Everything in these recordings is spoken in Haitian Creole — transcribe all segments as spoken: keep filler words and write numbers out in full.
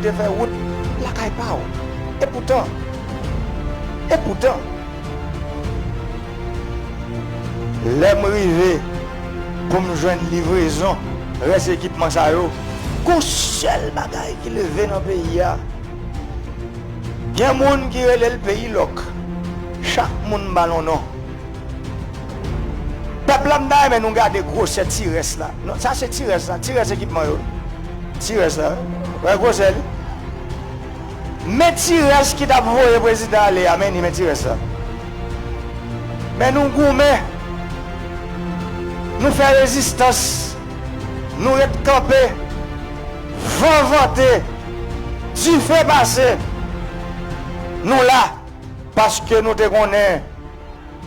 te fè wout lakay pa w. Epoutan, epoutan, lè m rive pou m jwenn livrezon rès ekipman sa yo, gon sèl bagay ki leve nan peyi a. Gen moun ki rele l peyi lòk. Chak moun ba l yon non. Pèp la, m ta renmen nou gade gwosè ti rès la. Non, sa se ti rès la, ti rès ekipman yo. Ti rès la, wè gwosè li. Men ti rès ki t ap voye prezidan ale a, men li, men ti rès la. Men nou goumen, nou fè rezistans, nou ret kanpe, van vante, dife pase, nou la, paske nou te konnen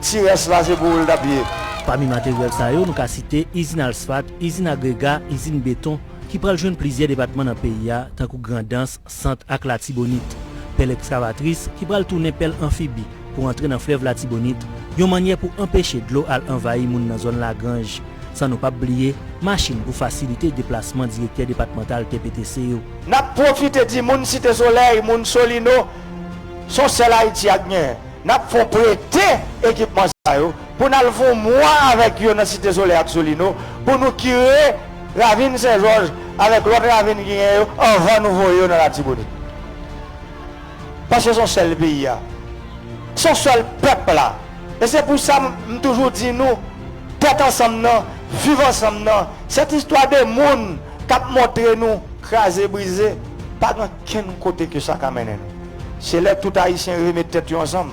ti rès la se pou ou l t ap ye. Pami materyèl sa yo, nou ka site izin asfat, izin agrega, izin beton, ki pral jwenn plizyè depatman nan peyi a, tankou Grandans, Sant ak Latibonit. Pèl ekskavatris, ki pral tounen pèl anfibi pou antre nan flèv Latibonit, yon mannyè pou anpeche dlo al anvayi moun nan zòn Lagranj. San nou p ap bliye machin pou fasilite deplasman direktè depatmantal T P T C yo. N ap pwofite di moun Site Solèy, moun Solino, se yon sèl Ayiti y ap genyen. N ap fè w prete ekipman sa yo pou n al fè yon mwa avèk yo nan Site Solèy ak Solino, pou nou kire ravin Sen Jòj avèk lòt ravin ki genyen yo anvan nou voye yo nan Latibonit. Paske se yon sèl peyi a, se yon sèl pèp la. E se pou sa m, m toujou di nou, tèt ansanm nan, viv ansanm nan, sèt istwa de moun k ap montre nou kraze brize, pa gen kenn kote ke sa ka mennen nou. Se lè tout Ayisyen rive met tèt yo ansanm,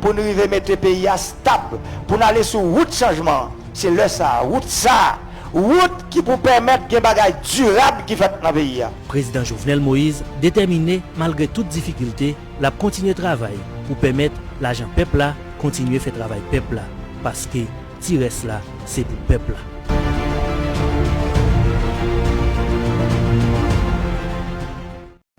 pou n rive mete peyi a stab, pou n ale sou wout chanjman an. Se lè sa a, wout sa a, wout ki pou pèmèt gen bagay dirab ki fèt nan peyi a. Prezidan Jovenel Moïse detèmine, malgre tout difikilte, l ap kontinye travay pou pèmèt lajan pèp la kontinye fè travay pèp la, paske ti rès la se pou pèp la.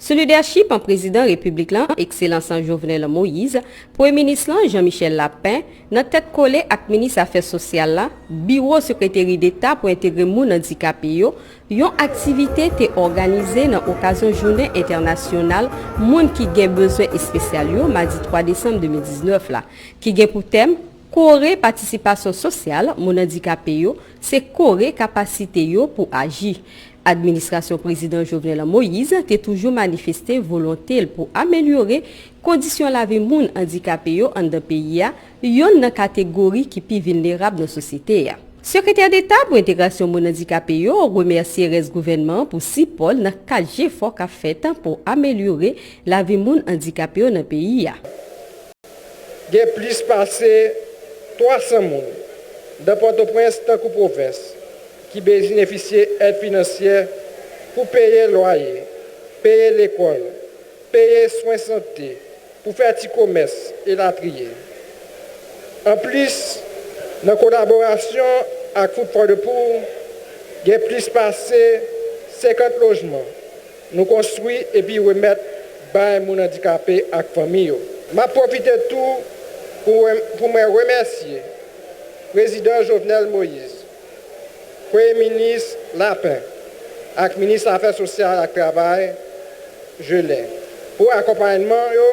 Sou lidèchip an prezidan repiblik la, ekselans Jovenel Moïse, premye minis lan Jean Michel Lapin, nan tèt kole ak minis afè sosyal la, biwo sekreteri deta pou entegre moun andikape yo, yon aktivite te òganize nan okazyon jounen entènasyonal moun ki gen bezwen espesyal yo, madi twa desanm de mil diznèf la, ki gen pou tèm kore patisipasyon sosyal moun andikape yo, se kore kapasite yo pou aji. Administrasyon prezidan Jovenel Moïse te toujou manifeste volonte l pou amelyore kondisyon lavi moun andikape yo anndan peyi a, yonn nan kategori ki pi vilnerab nan sosyete a. Sekretè deta pou entegrasyon moun andikape yo remèsye rès gouvènman an pou sipò l nan kad jefò k ap fèt pou amelyore lavi moun andikape yo nan peyi a. Gen plis pase twa san moun, nan Pòtoprens tankou pwovens, ki benefisye èd finansyè pou peye lwaye, peye lekòl, peye swen sante, pou fè ti komès, elatriye. Anplis, nan kolaborasyon ak Food for the Poor, gen plis pase senkant lojman nou konstwi epi remèt bay moun andikape ak fanmi yo. M ap pwofite tou pou, pou mwen remèsye Prezidan Jovenel Moïse, Premye Minis Lapin ak Minis Afè Sosyal ak Travay, Gelin, pou akonpayman yo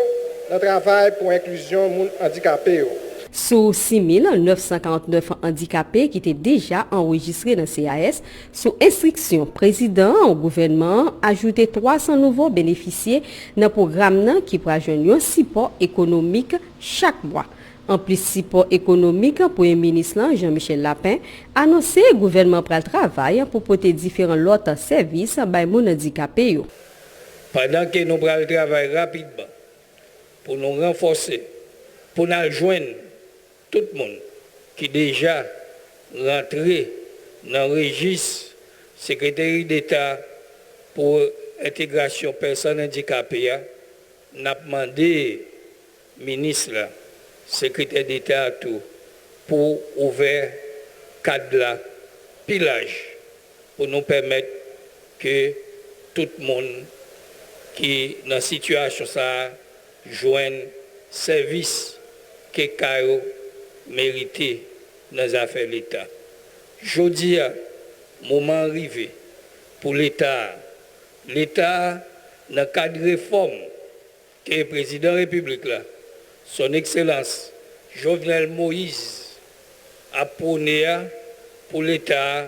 nan travay pou enklizyon moun andikape yo. Sou sis mil nèf san karant nèf andikape ki te deja anrejistre nan C A S, sou enstriksyon prezidan an, gouvènman an ajoute twa san nouvo benefisye nan pwogram nan ki pral jwenn yon sipò ekonomik chak mwa. Anplis sipò ekonomik, Premye Minis lan, Jean Michel Lapin, anonse gouvènman pral travay pou pote diferan lòt sèvis bay moun andikape yo. Pandan ke nou pral travay rapidman pou nou ranfòse, pou n al jwenn tout moun ki deja rantre nan rejis Sekreteri Deta pou Entegrasyon Pèsòn Andikape a, n ap mande minis la, sekretè deta a tou, pou ouvè kad la pi laj, pou nou pèmèt ke tout moun ki nan sitiyasyon sa a jwenn sèvis ke ka yo merite nan zafè Leta. Jodi a, moman an rive pou Leta a. Leta a Nan kad refòm ke Prezidan Repiblik la, Son Ekselans Jovenel Moïse, ap pwone a pou Leta a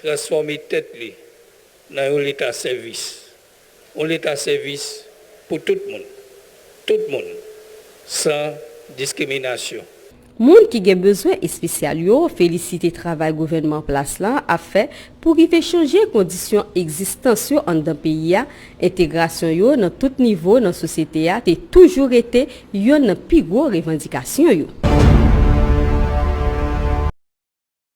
transfòme tèt li nan yon Leta sèvis. Yon Leta sèvis pou tout moun. Tout moun, san diskriminasyon. Moun ki gen bezwen espesyal yo felisite travay gouvènman an plas la ap fè pou rive chanje kondisyon egzistans yo anndan peyi a. Entegrasyon yo nan tout nivo nan sosyete a te toujou rete yonn nan pi gwo revandikasyon yo.